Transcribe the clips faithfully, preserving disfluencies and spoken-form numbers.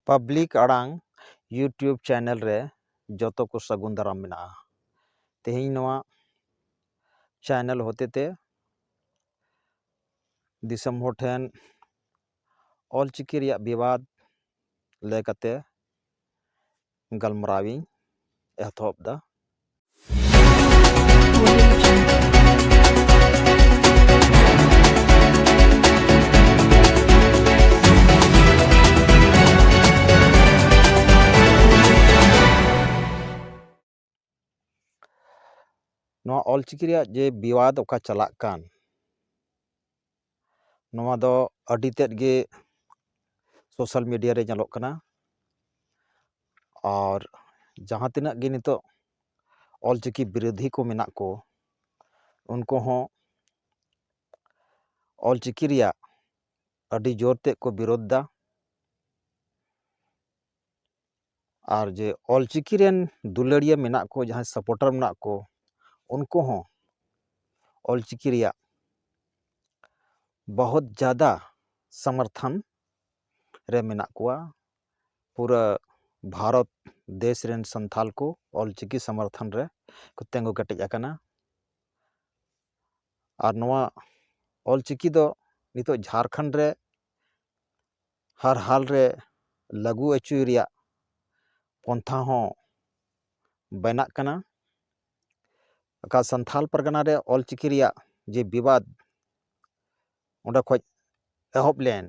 Public ᱟᱲᱟᱝ YouTube channel ᱨᱮ ᱡᱚᱛᱚ ᱠᱚ ᱥᱟᱹᱜᱩᱱ ᱫᱟᱨᱟᱢ ᱢᱮᱱᱟᱜᱼᱟ᱾ ᱛᱮᱦᱮᱧ ᱱᱚᱣᱟ ᱪᱮᱱᱮᱞ ᱦᱚᱛᱮᱛᱮ ᱫᱤᱥᱚᱢ ᱦᱚᱲ ᱴᱷᱮᱱ ᱚᱞᱪᱤᱠᱤ ᱨᱮᱭᱟᱜ ᱵᱤᱵᱟᱫ ᱞᱟᱹᱭ ᱠᱟᱛᱮ ᱜᱟᱞᱢᱟᱨᱟᱣ ᱤᱧ ᱮᱛᱚᱦᱚᱵ ᱫᱟ᱾ ᱱᱚᱣᱟ ᱚᱞᱪᱤᱠᱤ ᱨᱮᱭᱟᱜ ᱡᱮ ᱵᱤᱵᱟᱫ ᱚᱠᱟ ᱪᱟᱞᱟᱜ ᱠᱟᱱ, ᱱᱚᱣᱟ ᱫᱚ ᱟᱹᱰᱤ ᱛᱮᱫ ᱜᱮ ᱥᱳᱥᱟᱞ ᱢᱤᱰᱤᱭᱟ ᱨᱮ ᱧᱮᱞᱚᱜ ᱠᱟᱱᱟ᱾ ᱟᱨ ᱡᱟᱦᱟᱸ ᱛᱤᱱᱟᱹᱜ ᱜᱮ ᱱᱤᱛᱚᱜ ᱚᱞᱪᱤᱠᱤ ᱵᱤᱨᱳᱫᱷᱤ ᱠᱚ ᱢᱮᱱᱟᱜ ᱠᱚ, ᱩᱱᱠᱩ ᱦᱚᱸ ᱚᱞᱪᱤᱠᱤ ᱨᱮᱭᱟᱜ ᱟᱹᱰᱤ ᱡᱳᱨ ᱛᱮᱫ ᱠᱚ ᱵᱤᱨᱳᱫᱷ ᱫᱟ᱾ ᱟᱨ ᱡᱮ ᱚᱞᱪᱤᱠᱤ ᱨᱮᱱ ᱫᱩᱞᱟᱹᱲᱤᱭᱟᱹ ᱢᱮᱱᱟᱜ ᱠᱚ, ᱡᱟᱦᱟᱸᱭ ᱥᱟᱯᱳᱨᱴᱟᱨ ᱢᱮᱱᱟᱜ ᱠᱚ, ᱩᱱᱠᱩ ᱦᱚᱸ ᱚᱞᱪᱤᱠᱤ ᱨᱮᱭᱟᱜ ᱵᱚᱦᱩᱛ ᱡᱟᱫᱟ ᱥᱚᱢᱚᱨᱛᱷᱚᱱ ᱨᱮ ᱢᱮᱱᱟᱜ ᱠᱚᱣᱟ᱾ ᱯᱩᱨᱟᱹ ᱵᱷᱟᱨᱚᱛ ᱫᱮᱥ ᱨᱮᱱ ᱥᱟᱱᱛᱷᱟᱞ ᱠᱚ ᱚᱞᱪᱤᱠᱤ ᱥᱚᱢᱚᱨᱛᱷᱚᱱ ᱨᱮ ᱠᱚ ᱛᱤᱸᱜᱩ ᱠᱮᱴᱮᱡ ᱟᱠᱟᱱᱟ᱾ ᱟᱨ ᱱᱚᱣᱟ ᱚᱞᱪᱤᱠᱤ ᱫᱚ ᱱᱤᱛᱚᱜ ᱡᱷᱟᱲᱠᱷᱚᱸᱰ ᱨᱮ ᱦᱟᱨ ᱦᱟᱞ ᱨᱮ ᱞᱟᱹᱜᱩ ᱟᱹᱪᱩᱭ ᱨᱮᱭᱟᱜ ᱯᱚᱱᱛᱷᱟ ᱦᱚᱸ ᱵᱮᱱᱟᱜ ᱠᱟᱱᱟ᱾ ᱚᱠᱟ ᱥᱟᱱᱛᱷᱟᱞ ᱯᱟᱨᱜᱟᱱᱟ ᱨᱮ ᱚᱞᱪᱤᱠᱤ ᱨᱮᱭᱟᱜ ᱡᱮ ᱵᱤᱵᱟᱫ, ᱚᱸᱰᱮ ᱠᱷᱚᱡ ᱮᱦᱚᱵ ᱞᱮᱱ,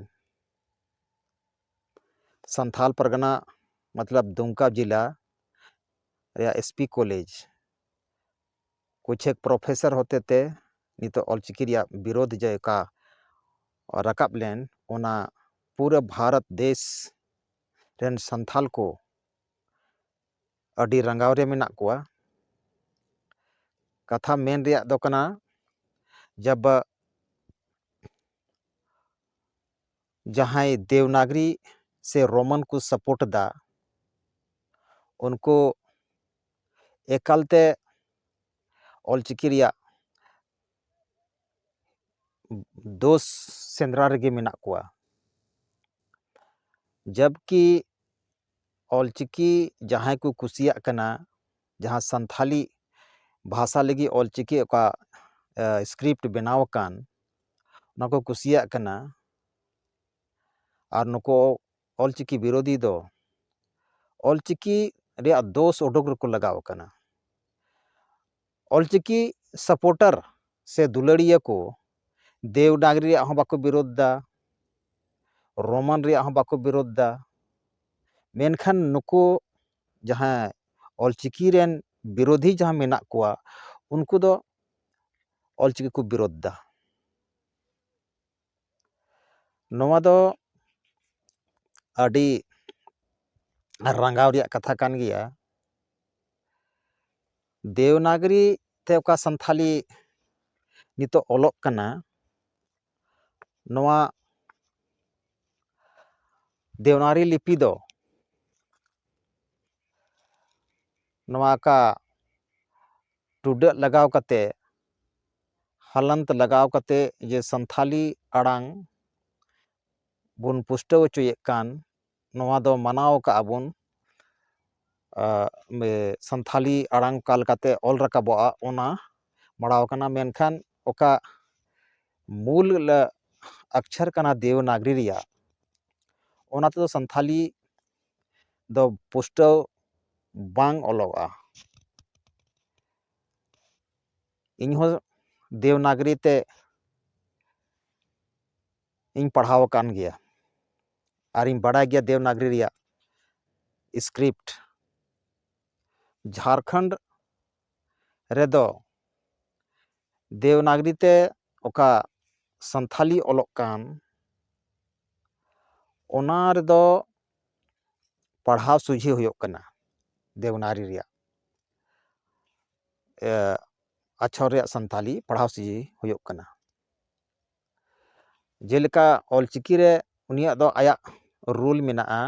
ᱥᱟᱱᱛᱷᱟᱞ ᱯᱟᱨᱜᱟᱱᱟ ᱢᱚᱛᱞᱚᱵ ᱫᱩᱢᱠᱟ ᱡᱮᱞᱟ ᱨᱮᱭᱟᱜ ᱮᱥ ᱯᱤ ᱠᱚᱞᱮᱡᱽ ᱠᱩᱪᱷᱮᱠ ᱯᱨᱚᱯᱷᱮᱥᱚᱨ ᱦᱚᱛᱮᱛᱮ ᱱᱤᱛᱚᱜ ᱚᱞᱪᱤᱠᱤ ᱨᱮᱭᱟᱜ ᱵᱤᱨᱳᱫᱷ ᱡᱮ ᱚᱠᱟ ᱨᱟᱠᱟᱵ ᱞᱮᱱ, ᱚᱱᱟ ᱯᱩᱨᱟᱹ ᱵᱷᱟᱨᱚᱛ ᱫᱮᱥ ᱨᱮᱱ ᱥᱟᱱᱛᱷᱟᱞ ᱠᱚ ᱟᱹᱰᱤ ᱨᱟᱸᱜᱟᱣ ᱨᱮ ᱢᱮᱱᱟᱜ ᱠᱚᱣᱟ᱾ ᱠᱟᱛᱷᱟ ᱢᱮᱱ ᱨᱮᱭᱟᱜ ᱫᱚ ᱠᱟᱱᱟ, ᱡᱟᱵ ᱡᱟᱦᱟᱸᱭ ᱫᱮᱣᱱᱟᱜᱽᱨᱤ ᱥᱮ ᱨᱳᱢᱟᱱ ᱠᱚ ᱥᱟᱯᱳᱨᱴ ᱮᱫᱟ, ᱩᱱᱠᱩ ᱮᱠᱟᱞᱛᱮ ᱚᱞᱪᱤᱠᱤ ᱨᱮᱭᱟᱜ ᱫᱳᱥ ᱥᱮᱸᱫᱽᱨᱟ ᱨᱮᱜᱮ ᱢᱮᱱᱟᱜ ᱠᱚᱣᱟ᱾ ᱡᱟᱵᱠᱤ ᱚᱞᱪᱤᱠᱤ ᱡᱟᱦᱟᱸᱭ ᱠᱚ ᱠᱩᱥᱤᱭᱟᱜ ᱠᱟᱱᱟ, ᱡᱟᱦᱟᱸ ᱥᱟᱱᱛᱷᱟᱞᱤ ᱵᱷᱟᱥᱟ ᱞᱟᱹᱜᱤᱫ ᱚᱞᱪᱤᱠᱤ ᱚᱠᱟ ᱥᱠᱨᱤᱯᱴ ᱵᱮᱱᱟᱣ ᱟᱠᱟᱱ, ᱚᱱᱟ ᱠᱚ ᱠᱩᱥᱤᱭᱟᱜ ᱠᱟᱱᱟ᱾ ᱟᱨ ᱱᱩᱠᱩ ᱚᱞᱪᱤᱠᱤ ᱵᱤᱨᱳᱫᱷᱤ ᱫᱚ ᱚᱞᱪᱤᱠᱤ ᱨᱮᱭᱟᱜ ᱫᱳᱥ ᱩᱰᱩᱠ ᱨᱮᱠᱚ ᱞᱟᱜᱟᱣ ᱟᱠᱟᱱᱟ᱾ ᱚᱞᱪᱤᱠᱤ ᱥᱟᱯᱳᱨᱴᱟᱨ ᱥᱮ ᱫᱩᱞᱟᱹᱲᱤᱭᱟᱹ ᱠᱚ ᱫᱮᱵᱽᱱᱟᱜᱽᱨᱤ ᱨᱮᱭᱟᱜ ᱦᱚᱸ ᱵᱟᱠᱚ ᱵᱤᱨᱳᱫᱷ ᱫᱟ, ᱨᱳᱢᱟᱱ ᱨᱮᱭᱟᱜ ᱦᱚᱸ ᱵᱟᱠᱚ ᱵᱤᱨᱳᱫᱷ ᱫᱟ᱾ ᱢᱮᱱᱠᱷᱟᱱ ᱱᱩᱠᱩ ᱡᱟᱦᱟᱸ ᱚᱞᱪᱤᱠᱤ ᱨᱮᱱ ᱵᱤᱨᱳᱫᱷᱤ ᱡᱟᱦᱟᱸ ᱢᱮᱱᱟᱜ ᱠᱚᱣᱟ, ᱩᱱᱠᱩ ᱫᱚ ᱚᱞᱪᱤᱠᱤ ᱠᱚ ᱵᱤᱨᱳᱫᱷ ᱫᱟ᱾ ᱱᱚᱣᱟ ᱫᱚ ᱟᱹᱰᱤ ᱨᱟᱸᱜᱟᱣ ᱨᱮᱭᱟᱜ ᱠᱟᱛᱷᱟ ᱠᱟᱱ ᱜᱮᱭᱟ᱾ ᱫᱮᱵᱽᱱᱟᱜᱽᱨᱤ ᱛᱮ ᱚᱠᱟ ᱥᱟᱱᱛᱷᱟᱞᱤ ᱱᱤᱛᱚᱜ ᱚᱞᱚᱜ ᱠᱟᱱᱟ, ᱱᱚᱣᱟ ᱫᱮᱵᱽᱱᱟᱜᱽᱨᱤ ᱞᱤᱯᱤ ᱫᱚ ᱱᱚᱣᱟ ᱚᱠᱟ ᱴᱩᱰᱟᱹᱜ ᱞᱟᱜᱟᱣ ᱠᱟᱛᱮ, ᱦᱟᱞᱟᱱᱛ ᱞᱟᱜᱟᱣ ᱠᱟᱛᱮ ᱡᱮ ᱥᱟᱱᱛᱷᱟᱞᱤ ᱟᱲᱟᱝ ᱵᱚᱱ ᱯᱩᱥᱴᱟᱹᱣ ᱦᱚᱪᱚᱭᱮᱫ ᱠᱟᱱ, ᱱᱚᱣᱟ ᱫᱚ ᱢᱟᱱᱟᱣ ᱠᱟᱜᱼᱟ ᱵᱚᱱ᱾ ᱟᱜ, ᱢᱮ-, ᱥᱟᱱᱛᱷᱟᱞᱤ ᱟᱲᱟᱝ ᱚᱠᱟ ᱞᱮᱠᱟᱛᱮ ᱚᱞ ᱨᱟᱠᱟᱵᱚᱜᱼᱟ, ᱚᱱᱟ ᱢᱟᱲᱟᱣ ᱠᱟᱱᱟ, ᱢᱮᱱᱠᱷᱟᱱ ᱚᱠᱟ ᱢᱩᱞ ᱞᱮ-, ᱟᱠᱪᱷᱟᱨ ᱠᱟᱱᱟ ᱫᱮᱵᱽᱱᱟᱜᱽᱨᱤ ᱨᱮᱭᱟᱜ, ᱚᱱᱟ ᱛᱮᱫᱚ ᱥᱟᱱᱛᱷᱟᱞᱤ ᱫᱚ ᱯᱩᱥᱴᱟᱹᱣ ᱵᱟᱝ ᱚᱞᱚᱜᱼᱟ᱾ ᱤᱧᱦᱚᱸ ᱫᱮᱵᱽᱱᱟᱜᱽᱨᱤ ᱛᱮ ᱤᱧ ᱯᱟᱲᱦᱟᱣ ᱟᱠᱟᱱ ᱜᱮᱭᱟ, ᱟᱨᱤᱧ ᱵᱟᱲᱟᱭ ᱜᱮᱭᱟ ᱫᱮᱵᱽᱱᱟᱜᱽᱨᱤ ᱨᱮᱭᱟᱜ ᱥᱠᱨᱤᱯᱴ᱾ ᱡᱷᱟᱲᱠᱷᱚᱸᱰ ᱨᱮᱫᱚ ᱫᱮᱵᱽᱱᱟᱜᱽᱨᱤ ᱛᱮ ᱚᱠᱟ ᱥᱟᱱᱛᱷᱟᱞᱤ ᱚᱞᱚᱜ ᱠᱟᱱ, ᱚᱱᱟ ᱨᱮᱫᱚ ᱯᱟᱲᱦᱟᱣ ᱥᱚᱡᱷᱮ ᱦᱩᱭᱩᱜ ᱠᱟᱱᱟ ᱫᱮᱵᱽᱱᱟᱜᱽᱨᱤ ᱨᱮᱭᱟᱜ, ᱮ, ᱟᱠᱪᱷᱚᱨ ᱨᱮᱭᱟᱜ ᱥᱟᱱᱛᱷᱟᱞᱤ ᱯᱟᱲᱦᱟᱣ ᱥᱚᱡᱷᱮ ᱦᱩᱭᱩᱜ ᱠᱟᱱᱟ᱾ ᱡᱮᱞᱮᱠᱟ ᱚᱞᱪᱤᱠᱤ ᱨᱮ ᱩᱱᱤᱭᱟᱜ ᱫᱚ ᱟᱭᱟᱜ ᱨᱩᱞ ᱢᱮᱱᱟᱜᱼᱟ,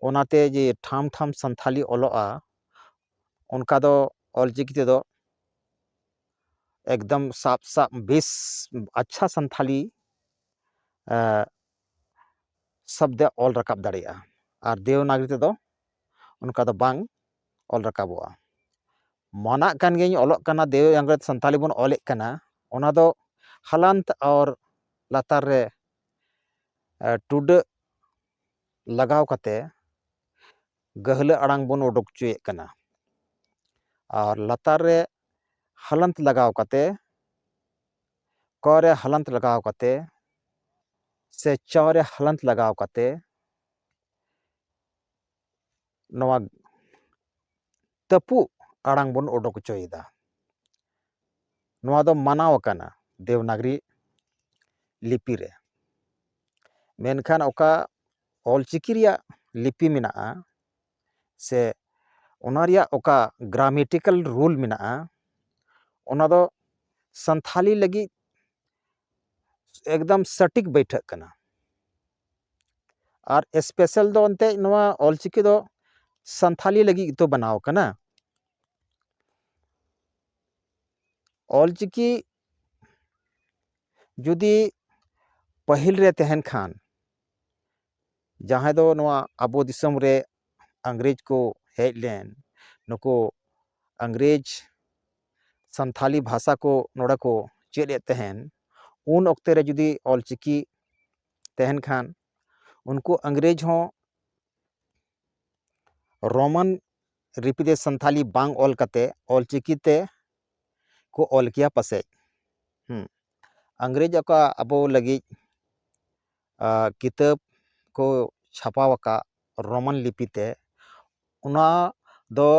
ᱚᱱᱟᱛᱮ ᱡᱮ ᱴᱷᱟᱢ ᱴᱷᱟᱢ ᱥᱟᱱᱛᱷᱟᱞᱤ ᱚᱞᱚᱜᱼᱟ, ᱚᱱᱠᱟ ᱫᱚ ᱚᱞᱪᱤᱠᱤ ᱛᱮᱫᱚ ᱮᱠᱫᱚᱢ ᱥᱟᱵ ᱥᱟᱵ ᱵᱮᱥ ᱟᱪᱪᱷᱟ ᱥᱟᱱᱛᱷᱟᱞᱤ, ᱮ, ᱥᱚᱵᱫᱮ ᱚᱞ ᱨᱟᱠᱟᱵ ᱫᱟᱲᱮᱭᱟᱜᱼᱟ᱾ ᱟᱨ ᱫᱮᱵᱽᱱᱟᱜᱽᱨᱤ ᱛᱮᱫᱚ ᱚᱱᱠᱟ ᱫᱚ ᱵᱟᱝ ᱚᱞ ᱨᱟᱠᱟᱵᱚᱜᱼᱟ᱾ ᱢᱟᱱᱟᱜ ᱠᱟᱱ ᱜᱤᱭᱟᱹᱧ, ᱚᱞᱚᱜ ᱠᱟᱱᱟ, ᱫᱮᱣ ᱟᱝᱨᱮᱡᱽ ᱥᱟᱱᱛᱟᱞᱤ ᱵᱚᱱ ᱚᱞᱮᱫ ᱠᱟᱱᱟ, ᱚᱱᱟ ᱫᱚ ᱦᱟᱞᱟᱱᱛ ᱟᱨ ᱞᱟᱛᱟᱨ ᱨᱮ, ᱮ, ᱴᱩᱰᱟᱹᱜ ᱞᱟᱜᱟᱣ ᱠᱟᱛᱮ ᱜᱟᱹᱦᱞᱟᱹ ᱟᱲᱟᱝ ᱵᱚᱱ ᱩᱰᱩᱠ ᱦᱚᱪᱚᱭᱮᱫ ᱠᱟᱱᱟ᱾ ᱟᱨ ᱞᱟᱛᱟᱨ ᱨᱮ ᱦᱟᱞᱟᱱᱛ ᱞᱟᱜᱟᱣ ᱠᱟᱛᱮ, ᱠᱚ ᱨᱮ ᱦᱟᱞᱟᱱᱛ ᱞᱟᱜᱟᱣ ᱠᱟᱛᱮ, ᱥᱮ ᱪᱚ ᱨᱮ ᱦᱟᱞᱟᱱᱛ ᱞᱟᱜᱟᱣ ᱠᱟᱛᱮ, ᱱᱚᱣᱟ ᱛᱟᱹᱯᱩᱜ ᱟᱲᱟᱝ ᱵᱚᱱ ᱚᱰᱚᱠ ᱦᱚᱪᱚᱭᱮᱫᱟ᱾ ᱱᱚᱣᱟ ᱫᱚ ᱢᱟᱱᱟᱣ ᱟᱠᱟᱱᱟ ᱫᱮᱵᱽᱱᱟᱜᱽᱨᱤ ᱞᱤᱯᱤ ᱨᱮ᱾ ᱢᱮᱱᱠᱷᱟᱱ ᱚᱠᱟ ᱚᱞᱪᱤᱠᱤ ᱨᱮᱭᱟᱜ ᱞᱤᱯᱤ ᱢᱮᱱᱟᱜᱼᱟ, ᱥᱮ ᱚᱱᱟ ᱨᱮᱭᱟᱜ ᱚᱠᱟ grammatical rule ᱢᱮᱱᱟᱜᱼᱟ, ᱚᱱᱟ ᱫᱚ ᱥᱟᱱᱛᱷᱟᱞᱤ ᱞᱟᱹᱜᱤᱫ ᱮᱠᱫᱚᱢ ᱥᱚᱴᱷᱤᱠ ᱵᱟᱹᱭᱴᱷᱟᱹᱜ ᱠᱟᱱᱟ᱾ ᱟᱨ special ᱫᱚ ᱮᱱᱛᱮᱫ ᱱᱚᱣᱟ ᱚᱞᱪᱤᱠᱤ ᱫᱚ ᱥᱟᱱᱛᱷᱟᱞᱤ ᱞᱟᱹᱜᱤᱫ ᱜᱮᱛᱚ ᱵᱮᱱᱟᱣ ᱠᱟᱱᱟ᱾ ᱚᱞᱪᱤᱠᱤ ᱡᱩᱫᱤ ᱯᱟᱹᱦᱤᱞ ᱨᱮ ᱛᱟᱦᱮᱱ ᱠᱷᱟᱱ, ᱡᱟᱦᱟᱸᱭ ᱫᱚ ᱱᱚᱣᱟ ᱟᱵᱚ ᱫᱤᱥᱚᱢ ᱨᱮ ᱤᱝᱨᱮᱡᱽ ᱠᱚ ᱦᱮᱡ ᱞᱮᱱ, ᱱᱩᱠᱩ ᱤᱝᱨᱮᱡᱽ ᱥᱟᱱᱛᱷᱟᱞᱤ ᱵᱷᱟᱥᱟ ᱠᱚ ᱱᱚᱰᱮ ᱠᱚ ᱪᱮᱫ ᱮᱫ ᱛᱟᱦᱮᱱ, ᱩᱱ ᱚᱠᱛᱮ ᱨᱮ ᱡᱩᱫᱤ ᱚᱞᱪᱤᱠᱤ ᱛᱟᱦᱮᱱ ᱠᱷᱟᱱ, ᱩᱱᱠᱩ ᱤᱝᱨᱮᱡᱽ ᱦᱚᱸ ᱨᱳᱢᱟᱱ ᱞᱤᱯᱤ ᱛᱮ ᱥᱟᱱᱛᱷᱟᱞᱤ ᱵᱟᱝ ᱚᱞ ᱠᱟᱛᱮ ᱚᱞᱪᱤᱠᱤ ᱛᱮ ᱠᱚ ᱚᱞ ᱠᱮᱭᱟ ᱯᱟᱥᱮᱡ᱾ ᱦᱩᱸ᱾ ᱤᱝᱨᱮᱡᱽ ᱚᱠᱟ ᱟᱵᱚ ᱞᱟᱹᱜᱤᱫ, ᱟ, ᱠᱤᱛᱟᱹᱵ ᱠᱚ ᱪᱷᱟᱯᱟᱣ ᱟᱠᱟᱫ ᱨᱳᱢᱟᱱ ᱞᱤᱯᱤ ᱛᱮ, ᱚᱱᱟ ᱫᱚ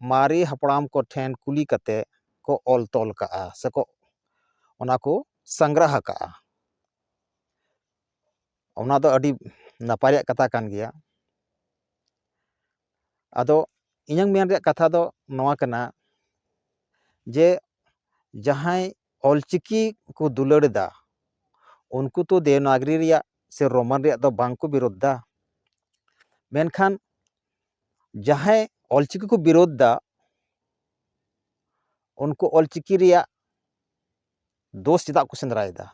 ᱢᱟᱨᱮ ᱦᱟᱯᱲᱟᱢ ᱠᱚ ᱴᱷᱮᱱ ᱠᱩᱞᱤ ᱠᱟᱛᱮ ᱠᱚ ᱚᱞ ᱛᱚᱞ ᱠᱟᱜᱼᱟ, ᱥᱮᱠᱚ ᱚᱱᱟ ᱠᱚ ᱥᱚᱝᱜᱨᱟᱦ ᱟᱠᱟᱜᱼᱟ᱾ ᱚᱱᱟ ᱫᱚ ᱟᱹᱰᱤ ᱱᱟᱯᱟᱭ ᱨᱮᱭᱟᱜ ᱠᱟᱛᱷᱟ ᱠᱟᱱ ᱜᱮᱭᱟ᱾ ᱟᱫᱚ ᱤᱧᱟᱹᱝ ᱢᱮᱱ ᱨᱮᱭᱟᱜ ᱠᱟᱛᱷᱟ ᱫᱚ ᱱᱚᱣᱟ ᱠᱟᱱᱟ ᱡᱮ ᱡᱟᱦᱟᱸᱭ ᱚᱞᱪᱤᱠᱤ ᱠᱚ ᱫᱩᱞᱟᱹᱲ ᱮᱫᱟ, ᱩᱱᱠᱩ ᱛᱚ ᱫᱮᱵᱽᱱᱟᱜᱽᱨᱤ ᱨᱮᱭᱟᱜ ᱥᱮ ᱨᱳᱢᱟᱱ ᱨᱮᱭᱟᱜ ᱫᱚ ᱵᱟᱝ ᱠᱚ ᱵᱤᱨᱳᱫᱷ ᱮᱫᱟ᱾ ᱢᱮᱱᱠᱷᱟᱱ ᱡᱟᱦᱟᱸᱭ ᱚᱞᱪᱤᱠᱤ ᱠᱚ ᱵᱤᱨᱳᱫᱷ ᱮᱫᱟ, ᱩᱱᱠᱩ ᱚᱞᱪᱤᱠᱤ ᱨᱮᱭᱟᱜ ᱫᱳᱥ ᱪᱮᱫᱟᱜ ᱠᱚ ᱥᱮᱸᱫᱽᱨᱟᱭᱮᱫᱟ?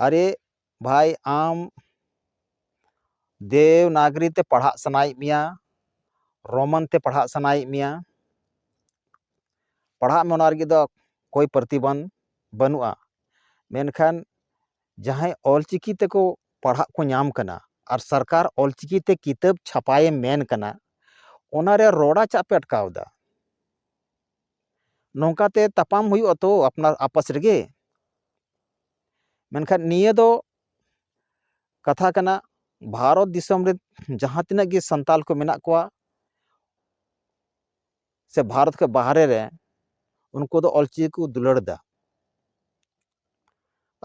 ᱟᱨᱮ ᱵᱷᱟᱭ, ᱟᱢ ᱫᱮᱵᱽᱱᱟᱜᱽᱨᱤ ᱛᱮ ᱯᱟᱲᱦᱟᱜ ᱥᱟᱱᱟᱭᱮᱫ ᱢᱮᱭᱟ, ᱨᱳᱢᱟᱱ ᱛᱮ ᱯᱟᱲᱦᱟᱜ ᱥᱟᱱᱟᱭᱮᱫ ᱢᱮᱭᱟ, ᱯᱟᱲᱦᱟᱜ ᱢᱮ, ᱚᱱᱟ ᱞᱟᱹᱜᱤᱫ ᱫᱚ ᱠᱳᱭ ᱯᱨᱚᱛᱤᱵᱚᱱᱫᱷ ᱵᱟᱹᱱᱩᱜᱼᱟ᱾ ᱢᱮᱱᱠᱷᱟᱱ ᱡᱟᱦᱟᱸᱭ ᱚᱞᱪᱤᱠᱤ ᱛᱮᱠᱚ ᱯᱟᱲᱦᱟᱜ ᱠᱚ ᱧᱟᱢ ᱠᱟᱱᱟ ᱟᱨ ᱥᱚᱨᱠᱟᱨ ᱚᱞᱪᱤᱠᱤ ᱛᱮ ᱠᱤᱛᱟᱹᱵ ᱪᱷᱟᱯᱟᱭᱮ ᱢᱮᱱ ᱠᱟᱱᱟ, ᱚᱱᱟᱨᱮ ᱨᱚᱲᱟ ᱪᱟᱜ ᱯᱮ ᱟᱴᱠᱟᱣ ᱮᱫᱟ? ᱱᱚᱝᱠᱟᱛᱮ ᱛᱟᱯᱟᱢ ᱦᱩᱭᱩᱜᱼᱟ ᱛᱚ ᱟᱯᱱᱟᱨ ᱟᱯᱟᱥ ᱨᱮᱜᱮ᱾ ᱢᱮᱱᱠᱷᱟᱱ ᱱᱤᱭᱟᱹ ᱫᱚ ᱠᱟᱛᱷᱟ ᱠᱟᱱᱟ, ᱵᱷᱟᱨᱚᱛ ᱫᱤᱥᱚᱢ ᱨᱮ ᱡᱟᱦᱟᱸ ᱛᱤᱱᱟᱹᱜ ᱜᱮ ᱥᱟᱱᱛᱟᱞ ᱠᱚ ᱢᱮᱱᱟᱜ ᱠᱚᱣᱟ ᱥᱮ ᱵᱷᱟᱨᱚᱛ ᱠᱷᱚᱱ ᱵᱟᱦᱨᱮ ᱨᱮ, ᱩᱱᱠᱩ ᱫᱚ ᱚᱞᱪᱤᱠᱤ ᱠᱚ ᱫᱩᱞᱟᱹᱲ ᱮᱫᱟ᱾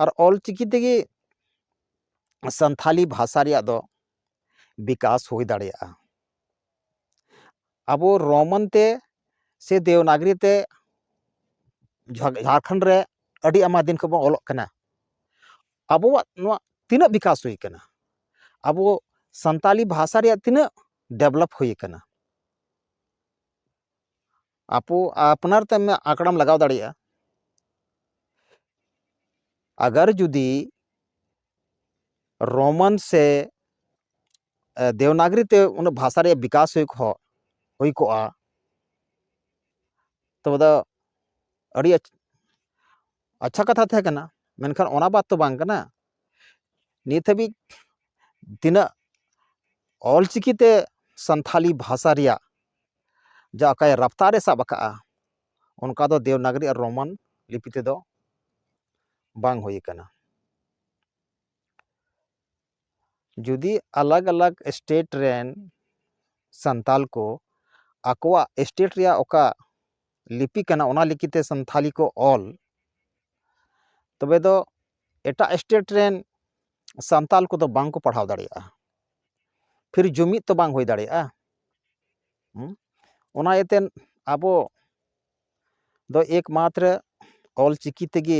ᱟᱨ ᱚᱞᱪᱤᱠᱤ ᱛᱮᱜᱮ ᱥᱟᱱᱛᱷᱟᱞᱤ ᱵᱷᱟᱥᱟ ᱨᱮᱭᱟᱜ ᱫᱚ ᱵᱤᱠᱟᱥ ᱦᱩᱭ ᱫᱟᱲᱮᱭᱟᱜᱼᱟ᱾ ᱟᱵᱚ ᱨᱳᱢᱟᱱ ᱛᱮ ᱥᱮ ᱫᱮᱣᱱᱟᱜᱽᱨᱤ ᱛᱮ ᱡᱷᱟ-, ᱡᱷᱟᱲᱠᱷᱚᱸᱰ ᱨᱮ ᱟᱹᱰᱤ ᱟᱭᱢᱟ ᱫᱤᱱ ᱠᱷᱚᱱ ᱵᱚᱱ ᱚᱞᱚᱜ ᱠᱟᱱᱟ᱾ ᱟᱵᱚᱣᱟᱜ ᱱᱚᱣᱟ ᱛᱤᱱᱟᱹᱜ ᱵᱤᱠᱟᱥ ᱦᱩᱭ ᱠᱟᱱᱟ? ᱟᱵᱚ ᱥᱟᱱᱛᱟᱞᱤ ᱵᱷᱟᱥᱟ ᱨᱮᱭᱟᱜ ᱛᱤᱱᱟᱹᱜ ᱰᱮᱵᱷᱞᱚᱯ ᱦᱩᱭ ᱠᱟᱱᱟ? ᱟᱯᱚ-, ᱟᱯᱱᱟᱨ ᱛᱮ ᱟᱢ ᱟᱸᱠᱲᱟᱢ ᱞᱟᱜᱟᱣ ᱫᱟᱲᱮᱭᱟᱜᱼᱟ᱾ ᱟᱜᱟᱨ ᱡᱩᱫᱤ ᱨᱳᱢᱟᱱ ᱥᱮ, ᱮ, ᱫᱮᱣᱱᱟᱜᱽᱨᱤ ᱛᱮ ᱩᱱᱟᱹᱜ ᱵᱷᱟᱥᱟ ᱨᱮᱭᱟᱜ ᱵᱤᱠᱟᱥ ᱦᱩᱭ ᱠᱚ-, ᱦᱩᱭ ᱠᱚᱜᱼᱟ, ᱛᱚᱵᱮ ᱫᱚ ᱟᱹᱰᱤ ᱟᱪ-, ᱟᱪᱪᱷᱟ ᱠᱟᱛᱷᱟ ᱛᱟᱦᱮᱸ ᱠᱟᱱᱟ᱾ ᱢᱮᱱᱠᱷᱟᱱ ᱚᱱᱟ ᱵᱟᱫ ᱛᱚ ᱵᱟᱝ ᱠᱟᱱᱟ᱾ ᱱᱤᱛ ᱦᱟᱹᱵᱤᱡ ᱛᱤᱱᱟᱹᱜ ᱚᱞᱪᱤᱠᱤ ᱛᱮ ᱥᱟᱱᱛᱷᱟᱞᱤ ᱵᱷᱟᱥᱟ ᱨᱮᱭᱟᱜ ᱡᱟ ᱚᱠᱟᱭ ᱨᱟᱯᱛᱟᱨ ᱮ ᱥᱟᱵ ᱟᱠᱟᱫᱼᱟ, ᱚᱱᱠᱟ ᱫᱚ ᱫᱮᱣᱱᱟᱜᱽᱨᱤ ᱟᱨ ᱨᱳᱢᱟᱱ ᱞᱤᱯᱤ ᱛᱮᱫᱚ ᱵᱟᱝ ᱦᱩᱭ ᱟᱠᱟᱱᱟ᱾ ᱡᱩᱫᱤ ᱟᱞᱟᱜᱽ ᱟᱞᱟᱜᱽ state ᱨᱮᱱ ᱥᱟᱱᱛᱟᱞ ᱠᱚ ᱟᱠᱚᱣᱟᱜ state ᱨᱮᱭᱟᱜ ᱚᱠᱟ ᱞᱤᱯᱤ ᱠᱟᱱᱟ, ᱚᱱᱟ ᱞᱤᱯᱤ ᱛᱮ ᱥᱟᱱᱛᱷᱟᱞᱤ ᱠᱚ ᱚᱞ, ᱛᱚᱵᱮ ᱫᱚ ᱮᱴᱟᱜ state ᱨᱮᱱ ᱥᱟᱱᱛᱟᱞ ᱠᱚᱫᱚ ᱵᱟᱝ ᱠᱚ ᱯᱟᱲᱦᱟᱣ ᱫᱟᱲᱮᱭᱟᱜᱼᱟ, ᱯᱷᱤᱨ ᱡᱩᱢᱤᱫ ᱛᱚ ᱵᱟᱝ ᱦᱩᱭ ᱫᱟᱲᱮᱭᱟᱜᱼᱟ᱾ ᱦᱩᱸ? ᱚᱱᱟ ᱤᱭᱟᱹᱛᱮ ᱟᱵᱚ ᱫᱚ ᱮᱠᱢᱟᱛᱨᱚ ᱚᱞᱪᱤᱠᱤ ᱛᱮᱜᱮ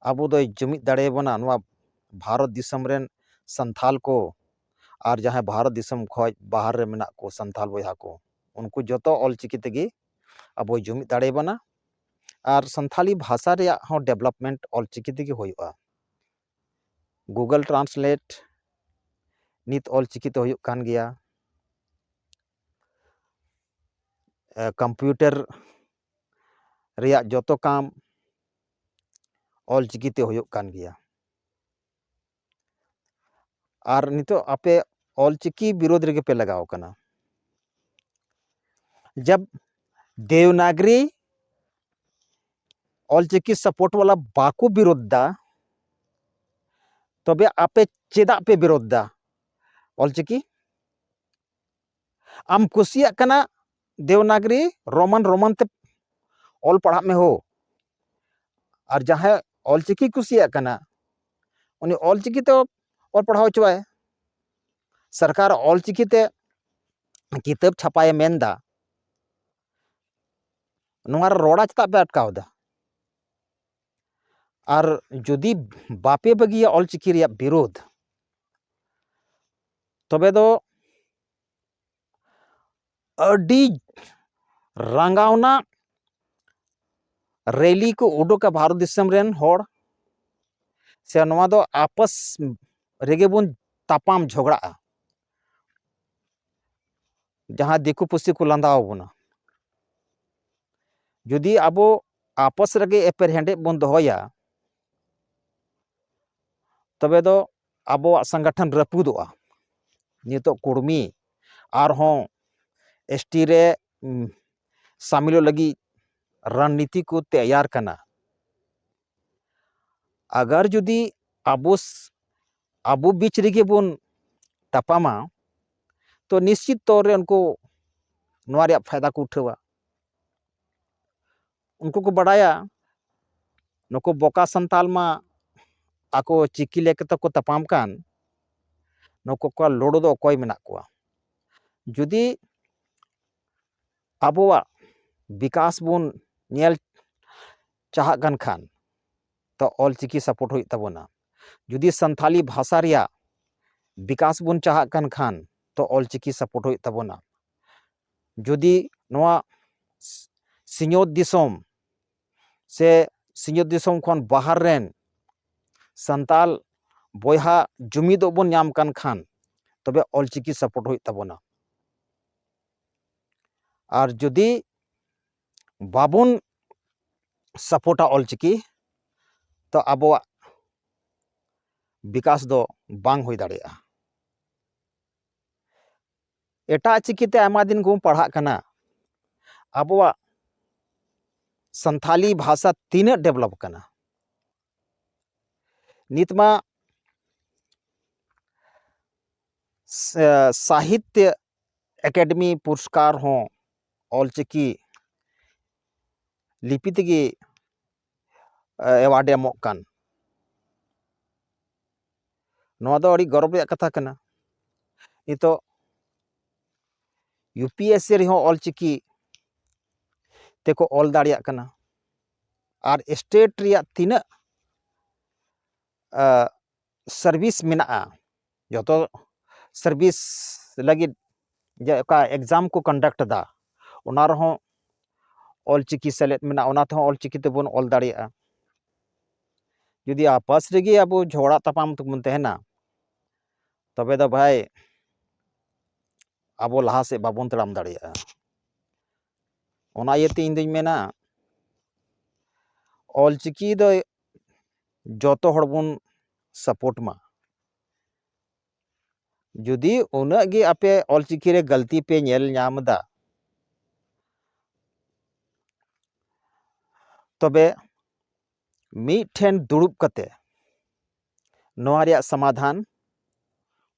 ᱟᱵᱚ ᱫᱚᱭ ᱡᱩᱢᱤᱫ ᱫᱟᱲᱮᱭᱟᱵᱚᱱᱟ, ᱱᱚᱣᱟ ᱵᱷᱟᱨᱚᱛ ᱫᱤᱥᱚᱢ ᱨᱮᱱ ᱥᱟᱱᱛᱷᱟᱞ ᱠᱚ ᱟᱨ ᱡᱟᱦᱟᱸᱭ ᱵᱷᱟᱨᱚᱛ ᱫᱤᱥᱚᱢ ᱠᱷᱚᱱ ᱵᱟᱦᱟᱨ ᱨᱮ ᱢᱮᱱᱟᱜ ᱠᱚ ᱥᱟᱱᱛᱷᱟᱞ ᱵᱚᱭᱦᱟ ᱠᱚ, ᱩᱱᱠᱩ ᱡᱚᱛᱚ ᱚᱞᱪᱤᱠᱤ ᱛᱮᱜᱮ ᱟᱵᱚᱭ ᱡᱩᱢᱤᱫ ᱫᱟᱲᱮᱭᱟᱵᱚᱱᱟ᱾ ᱟᱨ ᱥᱟᱱᱛᱷᱟᱞᱤ ᱵᱷᱟᱥᱟ ᱨᱮᱭᱟᱜ ᱦᱚᱸ development ᱚᱞᱪᱤᱠᱤ ᱛᱮᱜᱮ ᱦᱩᱭᱩᱜᱼᱟ᱾ Google Translate, ᱱᱤᱛ ᱚᱞ ᱪᱤᱠᱤ ᱛᱮ ᱦᱩᱭᱩᱜ ᱠᱟᱱ ᱜᱮᱭᱟ᱾ ᱮ, ᱠᱚᱢᱯᱤᱭᱩᱴᱟᱨ ᱨᱮᱭᱟᱜ ᱡᱚᱛᱚ ᱠᱟᱢ ᱚᱞ ᱪᱤᱠᱤ ᱛᱮ ᱦᱩᱭᱩᱜ ᱠᱟᱱ ᱜᱮᱭᱟ᱾ ᱟᱨ ᱱᱤᱛᱚᱜ ᱟᱯᱮ ᱚᱞ ᱪᱤᱠᱤ ᱵᱤᱨᱳᱫᱷ ᱨᱮᱜᱮ ᱯᱮ ᱞᱟᱜᱟᱣ ᱠᱟᱱᱟ᱾ ᱡᱟᱵ ᱫᱮᱣᱱᱟᱜᱽᱨᱤ ᱚᱞ ᱪᱤᱠᱤ ᱥᱟᱯᱳᱨᱴ ᱣᱟᱞᱟ ᱵᱟᱠᱚ ᱵᱤᱨᱳᱫᱷ ᱫᱟ, ᱛᱚᱵᱮ ᱟᱯᱮ ᱪᱮᱫᱟᱜ ᱯᱮ ᱵᱤᱨᱳᱫᱷ ᱫᱟ ᱚᱞ ᱪᱤᱠᱤ? ᱟᱢ ᱠᱩᱥᱤᱭᱟᱜ ᱠᱟᱱᱟ ᱫᱮᱣᱱᱟᱜᱽᱨᱤ ᱨᱳᱢᱟᱱ, ᱨᱳᱢᱟᱱ ᱛᱮ ᱚᱞ ᱯᱟᱲᱦᱟᱜ ᱢᱮ ᱦᱳ᱾ ᱟᱨ ᱡᱟᱦᱟᱸᱭ ᱚᱞ ᱪᱤᱠᱤ ᱠᱩᱥᱤᱭᱟᱜ ᱠᱟᱱᱟ, ᱩᱱᱤ ᱚᱞ ᱪᱤᱠᱤ ᱛᱮ ᱚᱞ ᱯᱟᱲᱦᱟᱣ ᱦᱚᱪᱚᱣᱟᱭ᱾ ᱥᱚᱨᱠᱟᱨ ᱚᱞ ᱪᱤᱠᱤ ᱛᱮ ᱠᱤᱛᱟᱹᱵ ᱪᱷᱟᱯᱟᱭᱮ ᱢᱮᱱ ᱫᱟ, ᱱᱚᱣᱟ ᱨᱮ ᱨᱚᱲᱟ ᱪᱮᱫᱟᱜ ᱯᱮ ᱟᱴᱠᱟᱣ ᱫᱟ? ᱟᱨ ᱡᱩᱫᱤ ᱵᱟᱯᱮ ᱵᱟᱹᱜᱤᱭᱟ ᱚᱞ ᱪᱤᱠᱤ ᱨᱮᱭᱟᱜ ᱵᱤᱨᱳᱫᱷ, ᱛᱚᱵᱮ ᱫᱚ ᱟᱹᱰᱤ ᱨᱟᱸᱜᱟᱣᱱᱟ ᱨᱮᱞᱤ ᱠᱚ ᱩᱰᱩᱠᱟ ᱵᱷᱟᱨᱚᱛ ᱫᱤᱥᱚᱢ ᱨᱮᱱ ᱦᱚᱲ, ᱥᱮ ᱱᱚᱣᱟ ᱫᱚ ᱟᱯᱟᱥ ᱨᱮᱜᱮ ᱵᱚᱱ ᱛᱟᱯᱟᱢ ᱡᱷᱚᱜᱽᱲᱟᱜᱼᱟ, ᱡᱟᱦᱟᱸ ᱫᱤᱠᱩ ᱯᱩᱥᱤ ᱠᱚ ᱞᱟᱸᱫᱟ ᱟᱵᱚᱱᱟ᱾ ᱡᱩᱫᱤ ᱟᱵᱚ ᱟᱯᱟᱥ ᱨᱮᱜᱮ ᱮᱯᱮᱨᱦᱮᱸᱰᱮᱡ ᱵᱚᱱ ᱫᱚᱦᱚᱭᱟ, ᱛᱚᱵᱮ ᱫᱚ ᱟᱵᱚᱣᱟᱜ ᱥᱚᱝᱜᱚᱴᱷᱚᱱ ᱨᱟᱹᱯᱩᱫᱚᱜᱼᱟ᱾ ᱱᱤᱛᱚᱜ ᱠᱩᱲᱢᱤ ᱟᱨᱦᱚᱸ ᱮᱥᱴᱤ ᱨᱮ, ᱩᱢ, ᱥᱟᱢᱤᱞᱚᱜ ᱞᱟᱹᱜᱤᱫ ᱨᱚᱱᱱᱤᱛᱤ ᱠᱚ ᱛᱮᱭᱟᱨ ᱠᱟᱱᱟ᱾ ᱟᱜᱟᱨ ᱡᱩᱫᱤ ᱟᱵᱚ ᱥ-, ᱟᱵᱚ ᱵᱤᱪ ᱨᱮᱜᱮ ᱵᱚᱱ ᱛᱟᱯᱟᱢᱟ, ᱛᱚ ᱱᱤᱥᱪᱤᱛ ᱛᱚᱨ ᱨᱮ ᱩᱱᱠᱩ ᱱᱚᱣᱟ ᱨᱮᱭᱟᱜ ᱯᱷᱟᱭᱫᱟ ᱠᱚ ᱩᱴᱷᱟᱹᱣᱟ᱾ ᱩᱱᱠᱩ ᱠᱚ ᱵᱟᱰᱟᱭᱟ, ᱱᱩᱠᱩ ᱵᱚᱠᱟ ᱥᱟᱱᱛᱟᱞ ᱢᱟ ᱟᱠᱚ ᱪᱤᱠᱤ ᱞᱮᱠᱟ ᱛᱮᱠᱚ ᱛᱟᱯᱟᱢ ᱠᱟᱱ, ᱱᱩᱠᱩ ᱠᱚ ᱞᱩᱲᱩ ᱫᱚ ᱚᱠᱚᱭ ᱢᱮᱱᱟᱜ ᱠᱚᱣᱟ? ᱡᱩᱫᱤ ᱟᱵᱚᱣᱟᱜ ᱵᱤᱠᱟᱥ ᱵᱚᱱ ᱧᱮᱞ ᱪᱟᱦᱟᱜ ᱠᱟᱱ ᱠᱷᱟᱱ, ᱛᱚ ᱚᱞ ᱪᱤᱠᱤ ᱥᱟᱯᱳᱨᱴ ᱦᱩᱭᱩᱜ ᱛᱟᱵᱚᱱᱟ᱾ ᱡᱩᱫᱤ ᱥᱟᱱᱛᱷᱟᱞᱤ ᱵᱷᱟᱥᱟ ᱨᱮᱭᱟᱜ ᱵᱤᱠᱟᱥ ᱵᱚᱱ ᱪᱟᱦᱟᱜ ᱠᱟᱱ ᱠᱷᱟᱱ, ᱛᱚ ᱚᱞ ᱪᱤᱠᱤ ᱥᱟᱯᱳᱨᱴ ᱦᱩᱭᱩᱜ ᱛᱟᱵᱚᱱᱟ᱾ ᱡᱩᱫᱤ ᱱᱚᱣᱟ ᱥᱤᱧᱚᱛ ᱫᱤᱥᱚᱢ ᱥᱮ ᱥᱤᱧᱚᱛ ᱫᱤᱥᱚᱢ ᱠᱷᱚᱱ ᱵᱟᱦᱟᱨ ᱨᱮᱱ ᱥᱟᱱᱛᱟᱞ ᱵᱚᱭᱦᱟ ᱡᱩᱢᱤᱫᱚᱜ ᱵᱚᱱ ᱧᱟᱢ ᱠᱟᱱ ᱠᱷᱟᱱ, ᱛᱚᱵᱮ ᱚᱞᱪᱤᱠᱤ ᱥᱟᱯᱳᱨᱴ ᱦᱩᱭᱩᱜ ᱛᱟᱵᱚᱱᱟ᱾ ᱟᱨ ᱡᱩᱫᱤ ᱵᱟᱵᱚᱱ ᱥᱟᱯᱳᱨᱴᱟ ᱚᱞᱪᱤᱠᱤ, ᱛᱚ ᱟᱵᱚᱣᱟᱜ ᱵᱤᱠᱟᱥ ᱫᱚ ᱵᱟᱝ ᱦᱩᱭ ᱫᱟᱲᱮᱭᱟᱜᱼᱟ᱾ ᱮᱴᱟᱜ ᱪᱤᱠᱤᱛᱮ ᱟᱭᱢᱟ ᱫᱤᱱ ᱠᱚ ᱯᱟᱲᱦᱟᱜ ᱠᱟᱱᱟ, ᱟᱵᱚᱣᱟᱜ ᱥᱟᱱᱛᱷᱟᱞᱤ ᱵᱷᱟᱥᱟ ᱛᱤᱱᱟᱹᱜ ᱰᱮᱵᱷᱞᱚᱯ ᱠᱟᱱᱟ? ᱱᱤᱛ ᱢᱟ ᱥᱟᱦᱤᱛᱭᱚ ᱮᱠᱟᱰᱮᱢᱤ ᱯᱩᱨᱚᱥᱠᱟᱨ ᱦᱚᱸ ᱚᱞᱪᱤᱠᱤ ᱞᱤᱯᱤ ᱛᱮᱜᱮ ᱮᱣᱟᱨᱰ ᱮᱢᱚᱜ ᱠᱟᱱ᱾ ᱱᱚᱣᱟ ᱫᱚ ᱟᱹᱰᱤ ᱜᱚᱨᱚᱵᱽ ᱨᱮᱭᱟᱜ ᱠᱟᱛᱷᱟ ᱠᱟᱱᱟ᱾ ᱱᱤᱛᱚᱜ ᱭᱩ ᱯᱤ ᱮᱥ ᱥᱤ ᱨᱮᱦᱚᱸ ᱚᱞᱪᱤᱠᱤ ᱛᱮᱠᱚ ᱚᱞ ᱫᱟᱲᱮᱭᱟᱜ ᱠᱟᱱᱟ᱾ ᱟᱨ ᱥᱴᱮᱴ ᱨᱮᱭᱟᱜ ᱛᱤᱱᱟᱹᱜ ᱥᱟᱨᱵᱷᱤᱥ ᱢᱮᱱᱟᱜᱼᱟ, ᱡᱚᱛᱚ ᱥᱟᱨᱵᱷᱤᱥ ᱞᱟᱹᱜᱤᱫ ᱡᱮ ᱚᱠᱟ ᱮᱠᱡᱟᱢ ᱠᱚ ᱠᱚᱱᱰᱟᱠᱴ ᱮᱫᱟ, ᱚᱱᱟ ᱨᱮᱦᱚᱸ ᱚᱞᱪᱤᱠᱤ ᱥᱮᱞᱮᱫ ᱢᱮᱱᱟᱜᱼᱟ, ᱚᱱᱟ ᱛᱮᱦᱚᱸ ᱚᱞᱪᱤᱠᱤ ᱛᱮᱵᱚᱱ ᱚᱞ ᱫᱟᱲᱮᱭᱟᱜᱼᱟ᱾ ᱡᱩᱫᱤ ᱟᱯᱟᱥ ᱨᱮᱜᱮ ᱟᱵᱚ ᱡᱷᱚᱜᱽᱲᱟ ᱛᱟᱯᱟᱢ ᱛᱮᱵᱚᱱ ᱛᱟᱦᱮᱱᱟ, ᱛᱚᱵᱮ ᱫᱚ ᱵᱷᱟᱭ ᱟᱵᱚ ᱞᱟᱦᱟ ᱥᱮᱫ ᱵᱟᱵᱚᱱ ᱛᱟᱲᱟᱢ ᱫᱟᱲᱮᱭᱟᱜᱼᱟ᱾ ᱚᱱᱟ ᱤᱭᱟᱹᱛᱮ ᱤᱧ ᱫᱩᱧ ᱢᱮᱱᱟ, ᱚᱞᱪᱤᱠᱤ ᱫᱚ ᱡᱚᱛᱚ ᱦᱚᱲ ᱵᱚᱱ ᱥᱟᱯᱳᱨᱴ ᱢᱟ᱾ ᱡᱩᱫᱤ ᱩᱱᱟᱹᱜ ᱜᱮ ᱟᱯᱮ ᱚᱞᱪᱤᱠᱤ ᱨᱮ ᱜᱟᱹᱞᱛᱤ ᱯᱮ ᱧᱮᱞ ᱧᱟᱢ ᱮᱫᱟ, ᱛᱚᱵᱮ ᱢᱤᱫ ᱴᱷᱮᱱ ᱫᱩᱲᱩᱵ ᱠᱟᱛᱮ ᱱᱚᱣᱟ ᱨᱮᱭᱟᱜ ᱥᱚᱢᱟᱫᱷᱟᱱ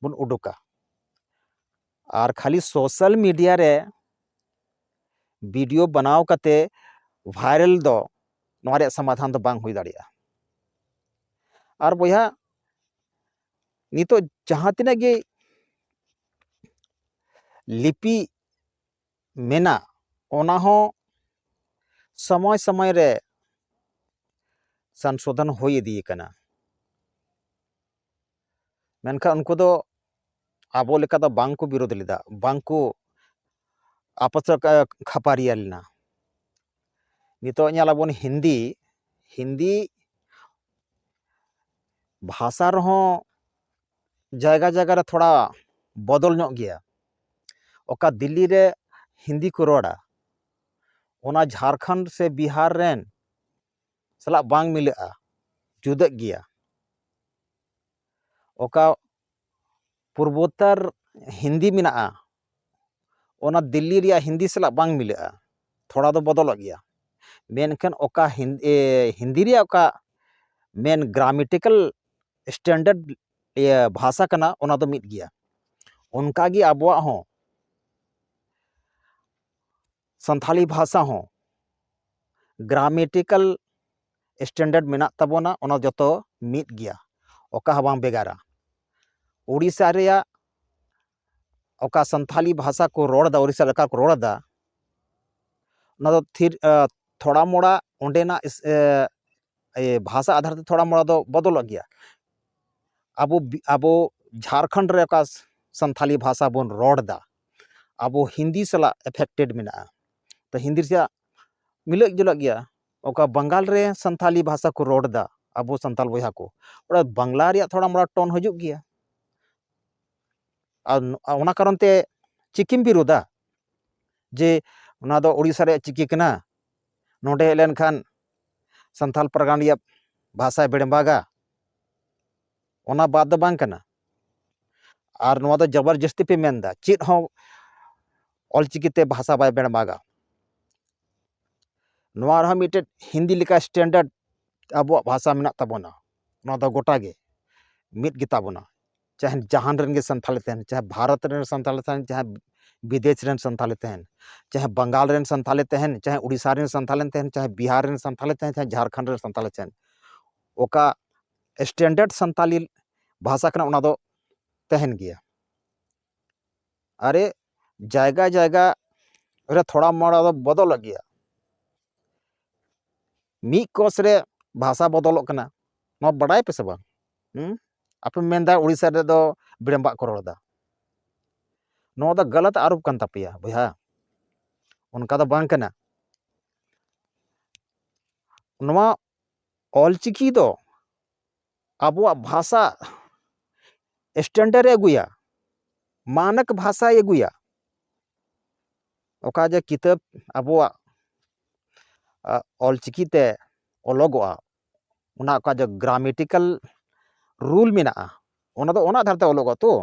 ᱵᱚᱱ ᱩᱰᱩᱠᱟ᱾ ᱟᱨ ᱠᱷᱟᱹᱞᱤ ᱥᱳᱥᱟᱞ ᱢᱤᱰᱤᱭᱟ ᱨᱮ ᱵᱷᱤᱰᱤᱭᱳ ᱵᱮᱱᱟᱣ ᱠᱟᱛᱮ ᱵᱷᱟᱭᱨᱟᱞ ᱫᱚ ᱱᱚᱣᱟ ᱨᱮᱭᱟᱜ ᱥᱚᱢᱟᱫᱷᱟᱱ ᱫᱚ ᱵᱟᱝ ᱦᱩᱭ ᱫᱟᱲᱮᱭᱟᱜᱼᱟ᱾ ᱟᱨ ᱵᱚᱭᱦᱟ, ᱱᱤᱛᱚᱜ ᱡᱟᱦᱟᱸ ᱛᱤᱱᱟᱹᱜ ᱜᱮ ᱞᱤᱯᱤ ᱢᱮᱱᱟᱜ, ᱚᱱᱟ ᱦᱚᱸ ᱥᱚᱢᱚᱭ ᱥᱚᱢᱚᱭ ᱨᱮ ᱥᱚᱝᱥᱳᱫᱷᱚᱱ ᱦᱩᱭ ᱤᱫᱤ ᱠᱟᱱᱟ᱾ ᱢᱮᱱᱠᱷᱟᱱ ᱩᱱᱠᱩ ᱫᱚ ᱟᱵᱚ ᱞᱮᱠᱟ ᱫᱚ ᱵᱟᱝ ᱠᱚ ᱵᱤᱨᱳᱫ ᱞᱮᱫᱟ, ᱵᱟᱝ ᱠᱚ ᱟᱯᱟᱥ ᱠᱷᱟᱯᱟᱨᱤᱭᱟᱹ ᱞᱮᱱᱟ᱾ ᱱᱤᱛᱚᱜ ᱧᱮᱞ ᱟᱵᱚᱱ ᱦᱤᱱᱫᱤ, ᱦᱤᱱᱫᱤ ᱵᱷᱟᱥᱟ ᱨᱮᱦᱚᱸ ᱡᱟᱭᱜᱟ ᱡᱟᱭᱜᱟ ᱨᱮ ᱛᱷᱚᱲᱟ ᱵᱚᱫᱚᱞ ᱧᱚᱜ ᱜᱮᱭᱟ᱾ ᱚᱠᱟ ᱫᱤᱞᱞᱤ ᱨᱮ ᱦᱤᱱᱫᱤ ᱠᱚ ᱨᱚᱲᱟ, ᱚᱱᱟ ᱡᱷᱟᱲᱠᱷᱚᱸᱰ ᱥᱮ ᱵᱤᱦᱟᱨ ᱨᱮᱱ ᱥᱟᱞᱟᱜ ᱵᱟᱝ ᱢᱤᱞᱟᱹᱜᱼᱟ, ᱡᱩᱫᱟᱹᱜ ᱜᱮᱭᱟ᱾ ᱚᱠᱟ ᱯᱩᱨᱵᱳᱛᱛᱚᱨ ᱦᱤᱱᱫᱤ ᱢᱮᱱᱟᱜᱼᱟ, ᱚᱱᱟ ᱫᱤᱞᱞᱤ ᱨᱮᱭᱟᱜ ᱦᱤᱱᱫᱤ ᱥᱟᱞᱟᱜ ᱵᱟᱝ ᱢᱤᱞᱟᱹᱜᱼᱟ, ᱛᱷᱚᱲᱟ ᱫᱚ ᱵᱚᱫᱚᱞᱚᱜ ᱜᱮᱭᱟ᱾ ᱢᱮᱱᱠᱷᱟᱱ ᱚᱠᱟ ᱦᱤᱱ-, ᱮ, ᱦᱤᱱᱫᱤ ᱨᱮᱭᱟᱜ ᱚᱠᱟ ᱢᱮᱱ ᱜᱨᱟᱢᱮᱴᱤᱠᱟᱞ ᱥᱴᱮᱱᱰᱟᱨᱰ, ᱤᱭᱟᱹ, ᱵᱷᱟᱥᱟ ᱠᱟᱱᱟ, ᱚᱱᱟ ᱫᱚ ᱢᱤᱫ ᱜᱮᱭᱟ᱾ ᱚᱱᱠᱟᱜᱮ ᱟᱵᱚᱣᱟᱜ ᱦᱚᱸ ᱥᱟᱱᱛᱷᱟᱞᱤ ᱵᱷᱟᱥᱟ ᱦᱚᱸ ᱜᱨᱟᱢᱮᱴᱤᱠᱟᱞ ᱥᱴᱮᱱᱰᱟᱨᱰ ᱢᱮᱱᱟᱜ ᱛᱟᱵᱚᱱᱟ, ᱚᱱᱟ ᱡᱚᱛᱚ ᱢᱤᱫ ᱜᱮᱭᱟ, ᱚᱠᱟ ᱦᱚᱸ ᱵᱟᱝ ᱵᱷᱮᱜᱟᱨᱟ᱾ ᱳᱰᱤᱥᱟ ᱨᱮᱭᱟᱜ ᱚᱠᱟ ᱥᱟᱱᱛᱷᱟᱞᱤ ᱵᱷᱟᱥᱟ ᱠᱚ ᱨᱚᱲ ᱮᱫᱟ, ᱳᱰᱤᱥᱟ ᱞᱮᱠᱟ ᱠᱚ ᱨᱚᱲ ᱮᱫᱟ, ᱚᱱᱟ ᱫᱚ ᱛᱷᱤᱨ, ᱟ, ᱛᱷᱚᱲᱟ ᱢᱚᱲᱟ ᱚᱸᱰᱮᱱᱟᱜ ᱤᱥ-, ᱮ, ᱮ, ᱵᱷᱟᱥᱟ ᱟᱫᱷᱟᱨ ᱛᱮ ᱛᱷᱚᱲᱟ ᱢᱚᱲᱟ ᱫᱚ ᱵᱚᱫᱚᱞᱚᱜ ᱜᱮᱭᱟ᱾ ᱟᱵᱚ ᱵᱤ-, ᱟᱵᱚ ᱡᱷᱟᱲᱠᱷᱚᱸᱰ ᱨᱮ ᱚᱠᱟ ᱥᱟᱱᱛᱷᱟᱞᱤ ᱵᱷᱟᱥᱟ ᱵᱚᱱ ᱨᱚᱲ ᱮᱫᱟ, ᱟᱵᱚ ᱦᱤᱱᱫᱤ ᱥᱟᱞᱟᱜ ᱮᱯᱷᱮᱠᱴᱮᱰ ᱢᱮᱱᱟᱜᱼᱟ᱾ ᱛᱚ ᱦᱤᱱᱫᱤ ᱥᱟᱞᱟᱜ ᱢᱤᱞᱟᱹᱜ ᱡᱩᱞᱟᱹᱜ ᱜᱮᱭᱟ᱾ ᱚᱠᱟ ᱵᱟᱝᱜᱟᱞ ᱨᱮ ᱥᱟᱱᱛᱷᱟᱞᱤ ᱵᱷᱟᱥᱟ ᱠᱚ ᱨᱚᱲ ᱮᱫᱟ ᱟᱵᱚ ᱥᱟᱱᱛᱟᱞ ᱵᱚᱭᱦᱟ ᱠᱚ, ᱚᱸᱰᱮ ᱵᱟᱝᱞᱟ ᱨᱮᱭᱟᱜ ᱛᱷᱚᱲᱟ ᱢᱚᱲᱟ ᱴᱳᱱ ᱦᱤᱡᱩᱜ ᱜᱮᱭᱟ᱾ ᱟᱨ ᱱᱚ-, ᱚᱱᱟ ᱠᱟᱨᱚᱱ ᱛᱮ ᱪᱤᱠᱤᱢ ᱵᱤᱨᱳᱫᱟ ᱡᱮ ᱚᱱᱟ ᱫᱚ ᱳᱰᱤᱥᱟ ᱨᱮᱭᱟᱜ ᱪᱤᱠᱤ ᱠᱟᱱᱟ, ᱱᱚᱰᱮ ᱦᱮᱡ ᱞᱮᱱᱠᱷᱟᱱ ᱥᱟᱱᱛᱟᱞ ᱯᱟᱨᱜᱟᱱᱟ ᱨᱮᱭᱟᱜ ᱵᱷᱟᱥᱟᱭ ᱵᱮᱲᱮᱢᱵᱟᱜᱟ, ᱚᱱᱟ ᱵᱟᱫ ᱫᱚ ᱵᱟᱝ ᱠᱟᱱᱟ᱾ ᱟᱨ ᱱᱚᱣᱟ ᱫᱚ ᱡᱚᱵᱚᱨᱡᱚᱥᱛᱤ ᱯᱮ ᱢᱮᱱᱫᱟ, ᱪᱮᱫ ᱦᱚᱸ ᱚᱞᱪᱤᱠᱤ ᱛᱮ ᱵᱷᱟᱥᱟ ᱵᱟᱭ ᱵᱮᱲᱮᱢᱵᱟᱜᱟ᱾ ᱱᱚᱣᱟ ᱨᱮᱦᱚᱸ ᱢᱤᱫᱴᱮᱱ ᱦᱤᱱᱫᱤ ᱞᱮᱠᱟ ᱥᱴᱮᱱᱰᱟᱨᱰ ᱟᱵᱚᱣᱟᱜ ᱵᱷᱟᱥᱟ ᱢᱮᱱᱟᱜ ᱛᱟᱵᱚᱱᱟ, ᱱᱚᱣᱟ ᱫᱚ ᱜᱚᱴᱟ ᱜᱮ ᱢᱤᱫ ᱜᱮᱛᱟ ᱵᱚᱱᱟ᱾ ᱪᱟᱦᱮ ᱡᱟᱦᱟᱱ ᱨᱮᱱ ᱜᱮ ᱥᱟᱱᱛᱟᱞᱮ ᱛᱟᱦᱮᱱ, ᱪᱟᱦᱮ ᱵᱷᱟᱨᱚᱛ ᱨᱮᱱ ᱥᱟᱱᱛᱟᱞᱮ ᱛᱟᱦᱮᱱ, ᱪᱟᱦᱮ ᱵᱤᱫᱮᱥ ᱨᱮᱱ ᱥᱟᱱᱛᱟᱞᱮ ᱛᱟᱦᱮᱱ, ᱪᱟᱦᱮ ᱵᱟᱝᱜᱟᱞ ᱨᱮᱱ ᱥᱟᱱᱛᱟᱞᱮ ᱛᱟᱦᱮᱱ, ᱪᱟᱦᱮ ᱩᱲᱤᱥᱥᱟ ᱨᱮᱱ ᱥᱟᱱᱛᱟᱞᱮ ᱛᱟᱦᱮᱱ, ᱪᱟᱦᱮ ᱵᱤᱦᱟᱨ ᱨᱮᱱ ᱥᱟᱱᱛᱟᱞᱮ ᱛᱟᱦᱮᱱ, ᱪᱟᱦᱮ ᱡᱷᱟᱲᱠᱷᱚᱸᱰ ᱨᱮᱱ ᱥᱟᱱᱛᱟᱞᱮ ᱛᱟᱦᱮᱱ, ᱚᱠᱟ ᱥᱴᱮᱱᱰᱟᱨᱰ ᱥᱟᱱᱛᱟᱞᱤ ᱵᱷᱟᱥᱟ ᱠᱟᱱᱟ, ᱚᱱᱟ ᱫᱚ ᱛᱟᱦᱮᱱ ᱜᱮᱭᱟ᱾ ᱟᱨᱮ, ᱡᱟᱭᱜᱟ ᱡᱟᱭᱜᱟ ᱨᱮ ᱛᱷᱚᱲᱟ ᱢᱚᱲᱟ ᱫᱚ ᱵᱚᱫᱚᱞᱚᱜ ᱜᱮᱭᱟ᱾ ᱢᱤᱫ ᱠᱚᱥ ᱨᱮ ᱵᱷᱟᱥᱟ ᱵᱚᱫᱚᱞᱚᱜ ᱠᱟᱱᱟ, ᱱᱚᱣᱟ ᱵᱟᱰᱟᱭ ᱯᱮ ᱥᱮ ᱵᱟᱝ? ᱦᱩᱸ? ᱟᱯᱮ ᱢᱮᱱᱫᱟ ᱩᱲᱤᱥᱥᱟ ᱨᱮᱫᱚ ᱵᱮᱲᱮᱢᱵᱟᱜ ᱠᱚ ᱨᱚᱲ ᱮᱫᱟ, ᱱᱚᱣᱟ ᱫᱚ ᱜᱟᱞᱟᱛ ᱟᱨᱳᱯ ᱠᱟᱱ ᱛᱟᱯᱮᱭᱟ ᱵᱚᱭᱦᱟ, ᱚᱱᱠᱟ ᱫᱚ ᱵᱟᱝ ᱠᱟᱱᱟ᱾ ᱱᱚᱣᱟ ᱚᱞᱪᱤᱠᱤ ᱫᱚ ᱟᱵᱚᱣᱟᱜ ᱵᱷᱟᱥᱟ ᱥᱴᱮᱱᱰᱟᱨᱰ ᱮ ᱟᱹᱜᱩᱭᱟ, ᱢᱟᱱᱚᱠ ᱵᱷᱟᱥᱟᱭ ᱟᱹᱜᱩᱭᱟ᱾ ᱚᱠᱟ ᱡᱮ ᱠᱤᱛᱟᱹᱵ ᱟᱵᱚᱣᱟᱜ ᱚᱞᱪᱤᱠᱤ ᱛᱮ ᱚᱞᱚᱜᱚᱜᱼᱟ, ᱚᱱᱟ ᱚᱠᱟ ᱡᱮ ᱜᱨᱟᱢᱮᱴᱤᱠᱟᱞ ᱨᱩᱞ ᱢᱮᱱᱟᱜᱼᱟ, ᱚᱱᱟ ᱫᱚ ᱚᱱᱟ ᱟᱫᱷᱟᱨ ᱛᱮ ᱚᱞᱚᱜᱚᱜᱼᱟ ᱛᱚ᱾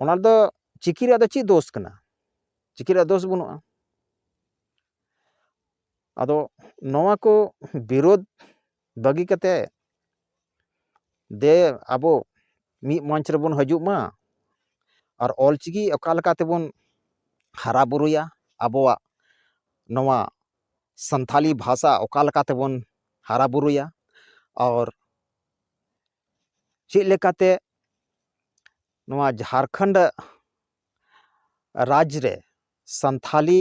ᱚᱱᱟ ᱫᱚ ᱪᱤᱠᱤ ᱨᱮᱭᱟᱜ ᱫᱚ ᱪᱮᱫ ᱫᱳᱥ ᱠᱟᱱᱟ? ᱪᱤᱠᱤ ᱨᱮᱭᱟᱜ ᱫᱳᱥ ᱵᱟᱹᱱᱩᱜᱼᱟ᱾ ᱟᱫᱚ ᱱᱚᱣᱟ ᱠᱚ ᱵᱤᱨᱳᱫᱷ ᱵᱟᱹᱜᱤ ᱠᱟᱛᱮ ᱫᱮ ᱟᱵᱚ ᱢᱤᱫ ᱢᱚᱧᱪ ᱨᱮᱵᱚᱱ ᱦᱤᱡᱩᱜ ᱢᱟ᱾ ᱟᱨ ᱚᱞᱪᱤᱠᱤ ᱚᱠᱟ ᱞᱮᱠᱟ ᱛᱮᱵᱚᱱ ᱦᱟᱨᱟ ᱵᱩᱨᱩᱭᱟ, ᱟᱵᱚᱣᱟᱜ ᱱᱚᱣᱟ ᱥᱟᱱᱛᱷᱟᱞᱤ ᱵᱷᱟᱥᱟ ᱚᱠᱟ ᱞᱮᱠᱟ ᱛᱮᱵᱚᱱ ᱦᱟᱨᱟ ᱵᱩᱨᱩᱭᱟ, ᱟᱨ ᱪᱮᱫ ᱞᱮᱠᱟᱛᱮ ᱱᱚᱣᱟ ᱡᱷᱟᱲᱠᱷᱚᱸᱰ ᱨᱟᱡᱽ ᱨᱮ ᱥᱟᱱᱛᱷᱟᱞᱤ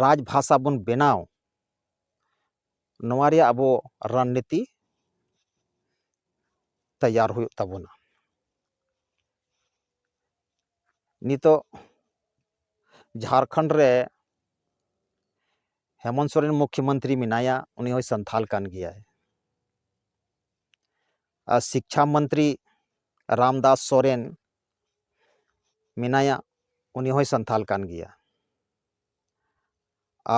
ᱨᱟᱡᱽ ᱵᱷᱟᱥᱟ ᱵᱚᱱ ᱵᱮᱱᱟᱣ, ᱱᱚᱣᱟ ᱨᱮᱭᱟᱜ ᱟᱵᱚ ᱨᱚᱱᱱᱤᱛᱤ ᱛᱮᱭᱟᱨ ᱦᱩᱭᱩᱜ ᱛᱟᱵᱚᱱᱟ᱾ ᱱᱤᱛᱚᱜ ᱡᱷᱟᱲᱠᱷᱚᱸᱰ ᱨᱮ ᱦᱮᱢᱚᱱᱛ ᱥᱚᱨᱮᱱ ᱢᱩᱠᱷᱭᱚᱢᱚᱱᱛᱨᱤ ᱢᱮᱱᱟᱭᱟ, ᱩᱱᱤ ᱦᱚᱸᱭ ᱥᱟᱱᱛᱷᱟᱞ ᱠᱟᱱ ᱜᱮᱭᱟᱭ᱾ ᱟᱨ ᱥᱤᱠᱪᱷᱟ ᱢᱚᱱᱛᱨᱤ ᱨᱟᱢᱫᱟᱥ ᱥᱚᱨᱮᱱ ᱢᱮᱱᱟᱭᱟ, ᱩᱱᱤ ᱦᱚᱸᱭ ᱥᱟᱱᱛᱷᱟᱞ ᱠᱟᱱ ᱜᱮᱭᱟ᱾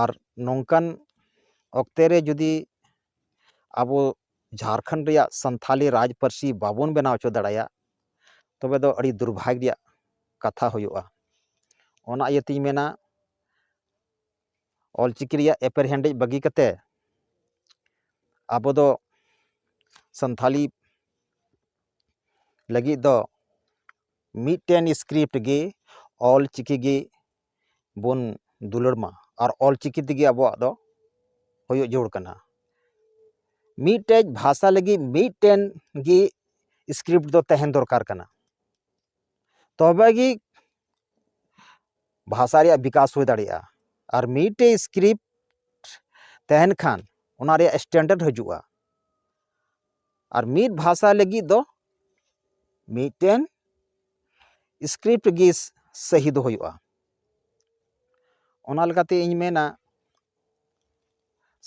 ᱟᱨ ᱱᱚᱝᱠᱟᱱ ᱚᱠᱛᱮ ᱨᱮ ᱡᱩᱫᱤ ᱟᱵᱚ ᱡᱷᱟᱲᱠᱷᱚᱸᱰ ᱨᱮᱭᱟᱜ ᱥᱟᱱᱛᱷᱟᱞᱤ ᱨᱟᱡᱽ ᱯᱟᱹᱨᱥᱤ ᱵᱟᱵᱚᱱ ᱵᱮᱱᱟᱣ ᱦᱚᱪᱚ ᱫᱟᱲᱮᱭᱟᱜ, ᱛᱚᱵᱮ ᱫᱚ ᱟᱹᱰᱤ ᱫᱩᱨᱵᱷᱟᱜᱽ ᱨᱮᱭᱟᱜ ᱠᱟᱛᱷᱟ ᱦᱩᱭᱩᱜᱼᱟ᱾ ᱚᱱᱟ ᱤᱭᱟᱹᱛᱤᱧ ᱢᱮᱱᱟ, ᱚᱞᱪᱤᱠᱤ ᱨᱮᱭᱟᱜ ᱮᱯᱮᱨᱦᱮᱸᱰᱮᱡ ᱵᱟᱹᱜᱤ ᱠᱟᱛᱮ ᱟᱵᱚ ᱫᱚ ᱥᱟᱱᱛᱷᱟᱞᱤ ᱞᱟᱹᱜᱤᱫ ᱫᱚ ᱢᱤᱫᱴᱮᱱ ᱥᱠᱨᱤᱯᱴ ᱜᱮ, ᱚᱞᱪᱤᱠᱤ ᱜᱮ ᱵᱚᱱ ᱫᱩᱞᱟᱹᱲ ᱢᱟ, ᱟᱨ ᱚᱞᱪᱤᱠᱤ ᱛᱮᱜᱮ ᱟᱵᱚᱣᱟᱜ ᱫᱚ ᱦᱩᱭᱩᱜ ᱡᱟᱹᱨᱩᱲ ᱠᱟᱱᱟ᱾ ᱢᱤᱫᱴᱮᱡ ᱵᱷᱟᱥᱟ ᱞᱟᱹᱜᱤᱫ ᱢᱤᱫᱴᱮᱱ ᱜᱮ ᱥᱠᱨᱤᱯᱴ ᱫᱚ ᱛᱟᱦᱮᱱ ᱫᱚᱨᱠᱟᱨ ᱠᱟᱱᱟ, ᱛᱚᱵᱮ ᱜᱮ ᱵᱷᱟᱥᱟ ᱨᱮᱭᱟᱜ ᱵᱤᱠᱟᱥ ᱦᱩᱭ ᱫᱟᱲᱮᱭᱟᱜᱼᱟ᱾ ᱟᱨ ᱢᱤᱫᱴᱮᱡ ᱥᱠᱨᱤᱯᱴ ᱛᱟᱦᱮᱱ ᱠᱷᱟᱱ ᱚᱱᱟ ᱨᱮᱭᱟᱜ ᱥᱴᱮᱱᱰᱟᱨᱰ ᱦᱤᱡᱩᱜᱼᱟ᱾ ᱟᱨ ᱢᱤᱫ ᱵᱷᱟᱥᱟ ᱞᱟᱹᱜᱤᱫ ᱫᱚ ᱢᱤᱫᱴᱮᱱ ᱥᱠᱨᱤᱯᱴ ᱜᱮ ᱥᱟᱹᱦᱤ ᱫᱚ ᱦᱩᱭᱩᱜᱼᱟ᱾ ᱚᱱᱟ ᱞᱮᱠᱟᱛᱮ ᱤᱧ ᱢᱮᱱᱟ,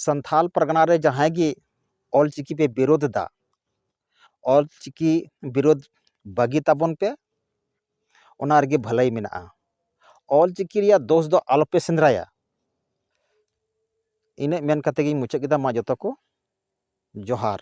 ᱥᱟᱱᱛᱷᱟᱞ ᱯᱟᱨᱜᱟᱱᱟ ᱨᱮ ᱡᱟᱦᱟᱸᱭ ᱜᱮ ᱚᱞᱪᱤᱠᱤ ᱯᱮ ᱵᱤᱨᱳᱫᱷ ᱮᱫᱟ, ᱚᱞᱪᱤᱠᱤ ᱵᱤᱨᱳᱫᱷ ᱵᱟᱹᱜᱤ ᱛᱟᱵᱚᱱ ᱯᱮ, ᱚᱱᱟ ᱨᱮᱜᱮ ᱵᱷᱟᱹᱞᱟᱹᱭ ᱢᱮᱱᱟᱜᱼᱟ᱾ ᱚᱞᱪᱤᱠᱤ ᱨᱮᱭᱟᱜ ᱫᱳᱥ ᱫᱚ ᱟᱞᱚᱯᱮ ᱥᱮᱸᱫᱽᱨᱟᱭᱟ᱾ ᱤᱱᱟᱹᱜ ᱢᱮᱱ ᱠᱟᱛᱮ ᱜᱤᱧ ᱢᱩᱪᱟᱹᱫ ᱠᱮᱫᱟ᱾ ᱢᱟ ᱡᱚᱛᱚ ᱠᱚ ᱡᱚᱦᱟᱨ᱾